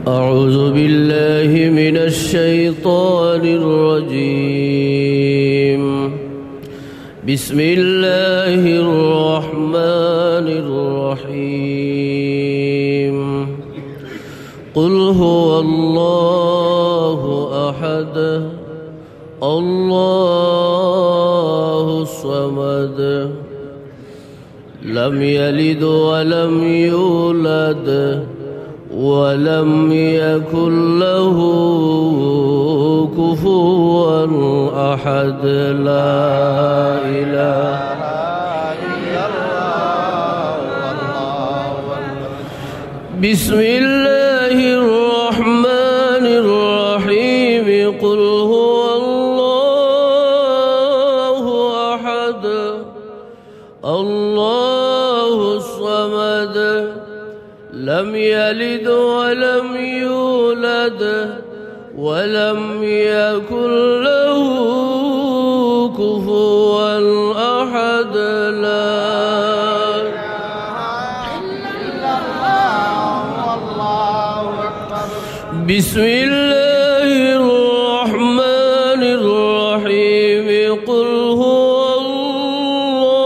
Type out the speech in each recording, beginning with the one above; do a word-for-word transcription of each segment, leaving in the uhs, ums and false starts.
أعوذ بالله من الشيطان الرجيم. بسم الله الرحمن الرحيم. قل هو الله أحد، الله الصمد، لم يلد ولم يولد، ولم يكن له كفوا أحد. لا إله إلا الله، والله أكبر. بسم الله الرحمن الرحيم. قل هو الله أحد، الله الصمد، لم يلد ولم يولد، ولم يكن له كفوا أحد. لا إله إلا الله، والله أكبر. بسم الله الرحمن الرحيم. قل هو الله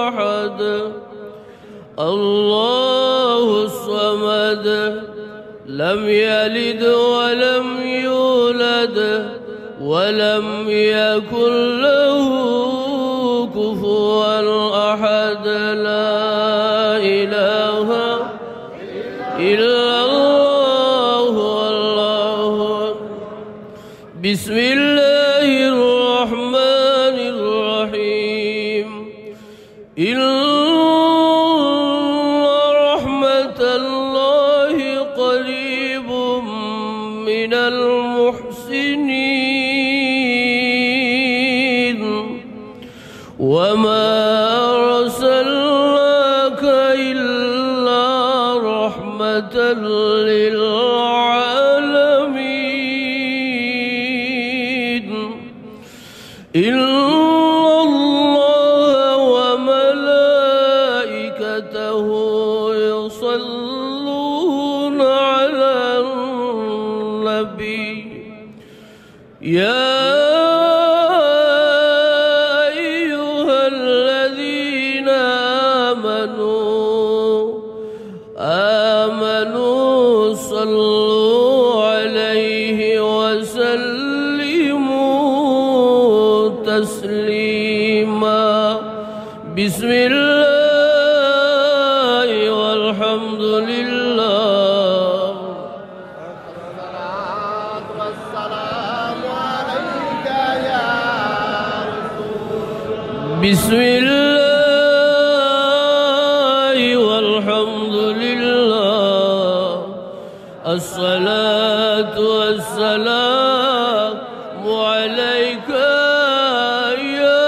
أحد، الله الصمد، لم يلد ولم يولد، ولم يكن له كفوا أحد. لا إله إلا الله، والله أكبر. بسم الله الرحمن الرحيم. إن رحمة الله قريب من المحسنين. وما أرسلناك إلا رحمة للعالمين. إن الله وملائكته يصلون على النبي. يا أيها الذين آمنوا، آمنوا صلوا عليه وسلموا تسليما. بسم الله والحمد لله. الصلاة والسلام عليك يا رسول الله. بسم الله والحمد لله. الصلاة والسلام عليك يا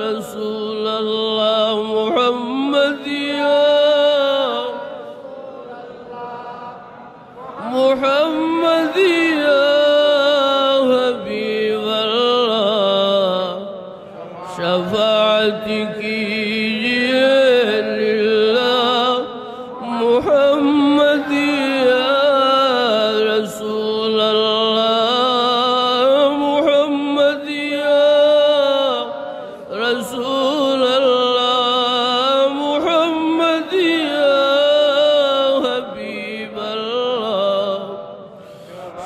رسول الله. محمد يا محمد يا حبيب الله، شفاعت کیجیے للہ۔ محمد يا رسول الله، محمد يا رسول الله، محمد يا حبيب الله،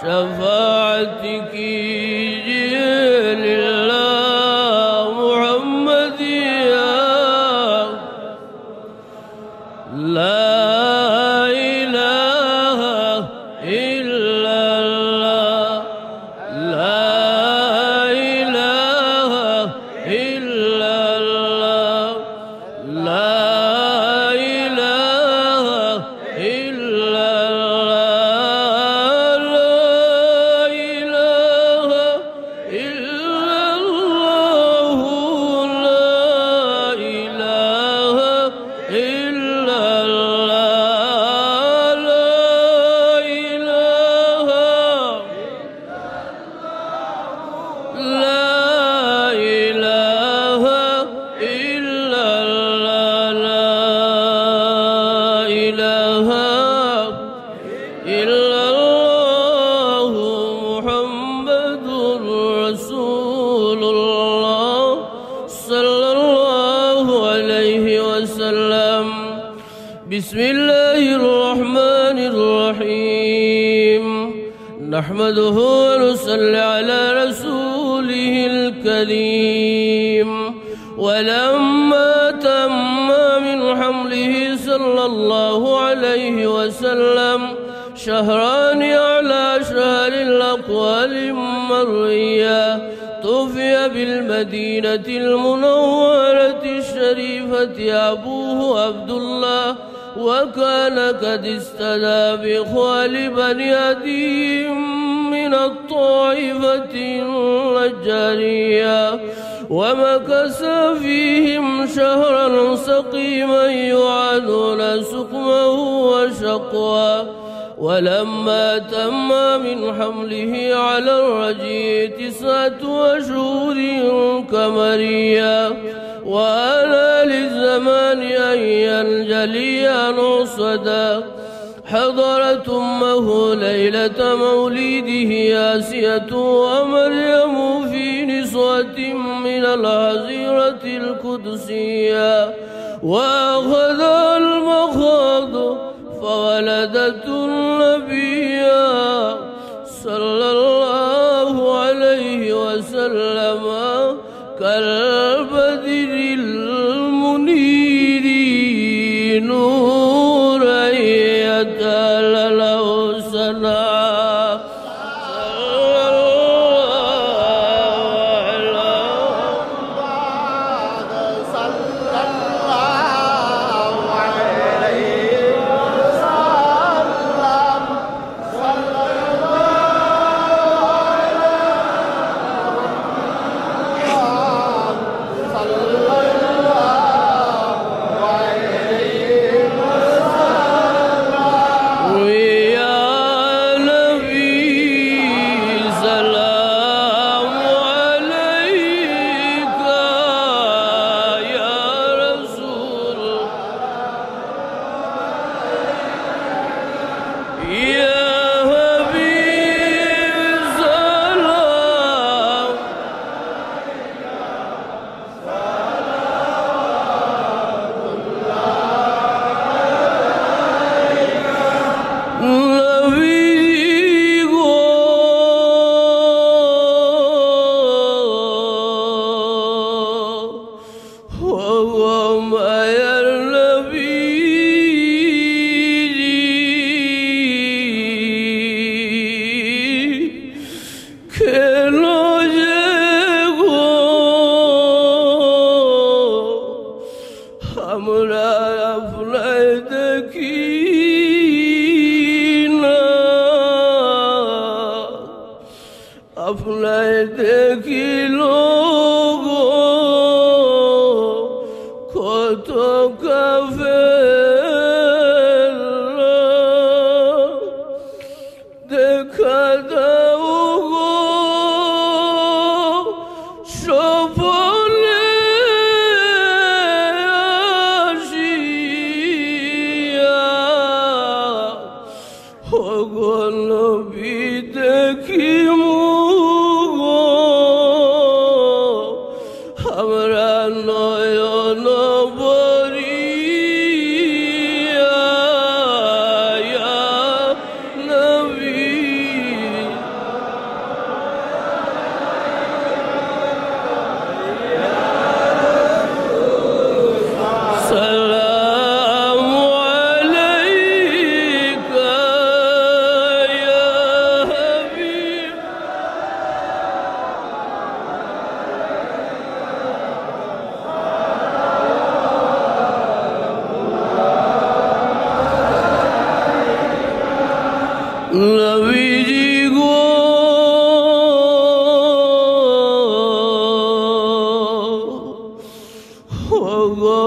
شفاعت کیجیے للہ۔ محمد يا لا إله إلا الله محمد رسول الله صلى الله عليه وسلم. بسم الله الرحمن الرحيم. نحمده ونصلي على رسوله الكريم. ولما تم من حمله صلى الله عليه وسلم شهران على شهر الأقوال مريا، توفي بالمدينة المنورة الشريفة أبوه عبد الله، وكان قد استدعى بإخوان بني عدي من الطائفة النجارية، ومكث فيهم شهرا سقيما يعانون سقمه وشقواه. ولما تم من حمله على الرجيع تسعة أشهر قمرية، وآن للزمان أن ينجلي عنه الصدى، حضرت أمه ليلة مولده آسية ومريم في نسوة من الحظيرة القدسية، وأخذها المخاض فولدت النبي صلى الله عليه وسلم كالبدر المنير نورا يتلألأ سنا. صلى الله على محمد، صلى الله عليه وسلم. صلى الله على محمد، صلى الله عليه وسلم. يا نبي سلام عليك، يا رسول، يا حبيب سلام. نبی گو، او مایار نبی، কেন যে গো আমরা আপনায় দেখি না, আপনায় দেখিল গো কত কাফের। দেখা দাও গো স্বপনে আসিয়া, ও গো নবী দেখিমু গো আমরা নয়ন ভরিয়া, ইয়া নবী। السلام عليك يا حبيب. নবীজি গো, ও গো,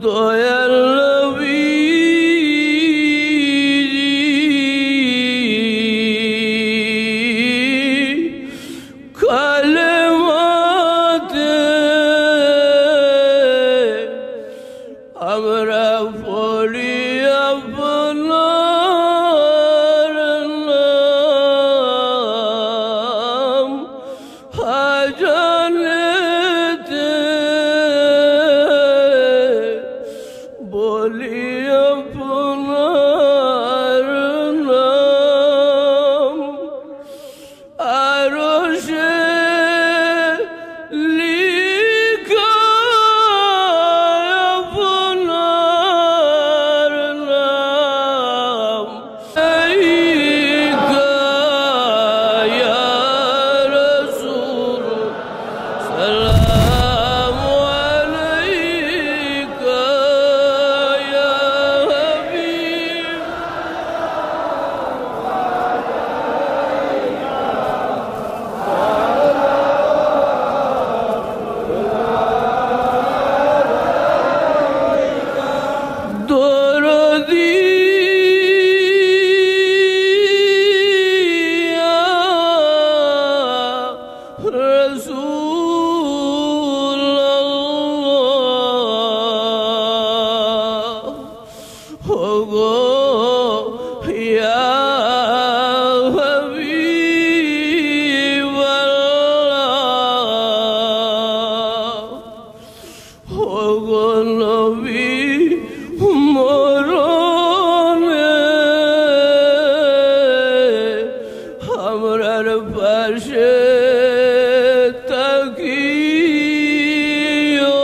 দয়াল নবীজি, কালেমাতে আমরা পড়ি আপনার يا حبيب الله. ওগো নবী, মরণে আমরার পাশে থাকিও।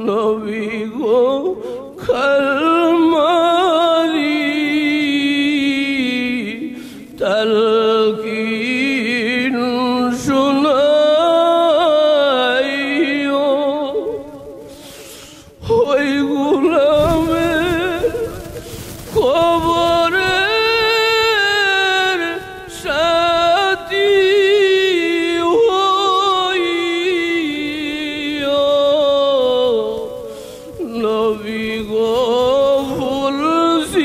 নবী গো, কালমারি তালকিন শুনাইও। ওই গোলামে কবরের সাথী হইও। নবী গো, ফুলসিরাত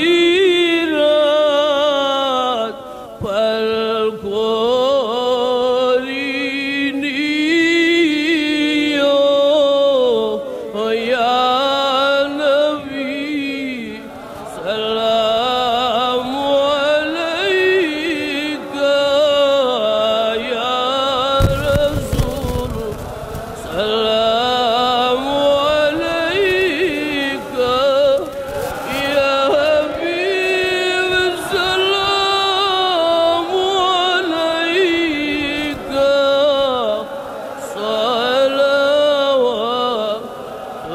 পার করি নিও। ইয়া নবী, السلام عليك يا رسول، السلام عليك يا حبيب، السلام عليك، صلوات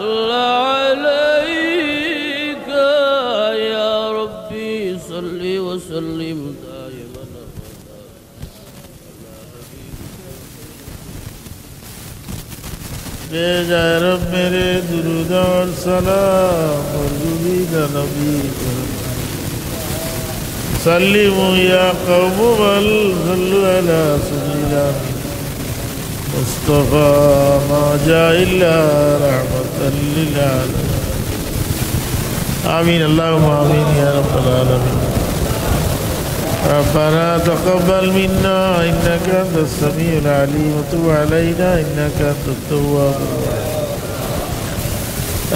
الله عليك يا ربي، صل وسلم دائما أبدا على حبيبك سيدنا محمد۔ بھیجا اے رب میرے درود اور سلام اور زبی کا نبی۔ سلموا يا قوم بل صلوا على سيدنا مصطفى ما جاء إلا رحمة للعالمين۔ آمين، اللهم آمين يا رب العالمين۔ ربنا تقبل منا إنك أنت السميع العليم وتب علينا إنك أنت التواب الرحيم۔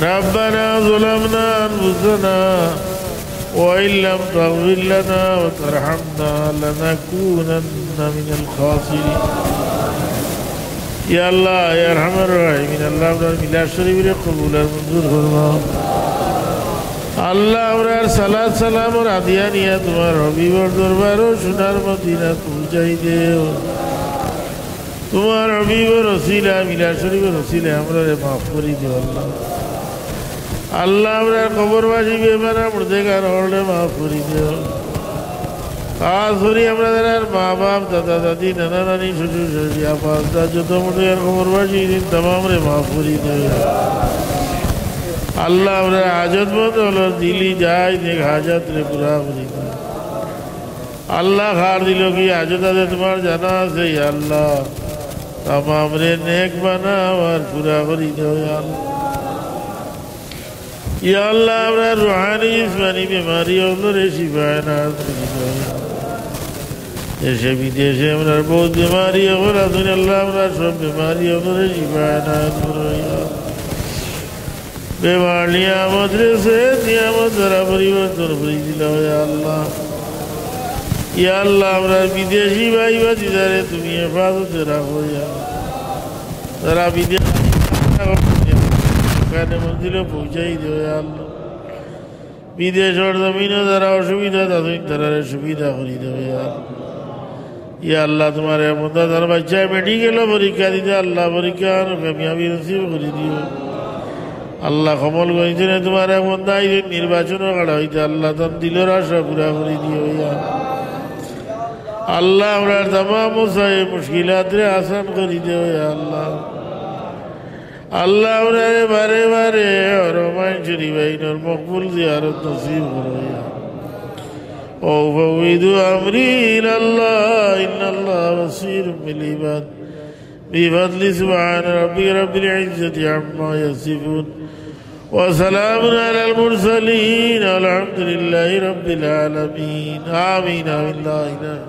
ربنا ظلمنا أنفسنا وإن لم تغفر لنا وترحمنا لنكونن من الخاسرين۔ ইয়া আল্লাহ, ইয়া আরহামার রাহিমিন, আল্লাহ, আমরার মিলাদ শরীফরে কবুল আর মঞ্জুর ফরমাও। আল্লাহ, আমরার সালাত সালাম আর হাদিয়া নিয়া তুমার হাবিবর দরবারো সোনার মদিনাত পৌঁছাই দেও। তুমার হাবিবর ওসিলায়, মিলাদ শরীফর ওসিলায় আমরারে মাফ করি দেও আল্লাহ। আল্লাহ, আমরার কবরবাসী বেমার মুর্দেগার অকলরে মাফ করি দেও। খাছ করি আমরা যারার মা বাপ, দাদা দাদি, নানা নানি, শ্বশুর শাশুড়ি, আপা আজদা, যত মুর্দেগার কবরবাসী, ইদিন তামামরে মাফ করি দেও। আল্লাহ, আমরার হাজতমন্দ অকলর দিলি যাই নেক হাজতরে পুরা করি দেও। আল্লাহ, কার দিলো কি হাজত আছে তুমার জানা আছে, ইয়া আল্লাহ। তামামরে নেক বানাও আর পুরা করি দেও, ইয়া আল্লাহ। ইয়া আল্লাহ, আমরার রুহানি, জিসমানি বেমারি অকলরে শিফা এনায়েত করি দেও। দেশে বিদেশে আমরার বউত বেমারি অকল আছইন, আল্লাহ, আমরার সব বেমারি অকলরে শিফা এনায়েত করো, ইয়া আল্লাহ। বেমার নিয়ামতরে সেহত নিয়ামত দ্বারা পরিবর্তন করি দিলাও, ইয়া আল্লাহ। ইয়া আল্লাহ, আমরার বিদেশি ভাই ভাতিজারে তুমি হেফাজতে রাখো, ইয়া আল্লাহ। যারা বিদেশ, মক্কা মদিনা পৌঁছাই দেও, ইয়া আল্লাহ। বিদেশর জমিনো যারা অসুবিধাত আছইন, তারারে সুবিধা করি দেও, ইয়া আল্লাহ। ইয়া আল্লাহ, তুমার এক বন্দা তার বাচ্চায় মেডিকেলো পরীক্ষা দিতা, আল্লাহ, পরীক্ষা কামিয়াবি নসিব করি দিও। আল্লাহ, কমলগঞ্জ থনে তুমার এক বন্দা আইছইন নির্বাচনো খাড়া অইতা, আল্লাহ, তান দিলর আশা পুরা করি দিও, ইয়া আল্লাহ। আল্লাহ, আমরার তামাম মুসাইব মুশকিলাতরে আসান করি দেও, ইয়া আল্লাহ। আল্লাহ, আমরারে বারে বারে হরমাইন শরীফ আইনর মকবুল জিয়ারত নসিব করো, ইয়া। وأفوض أمري إلى الله إن الله بصير بالعباد। بفضل سبحان ربك رب العزة عما يصفون وسلام على المرسلين والحمد لله رب العالمين. آمين، آمين، لا إله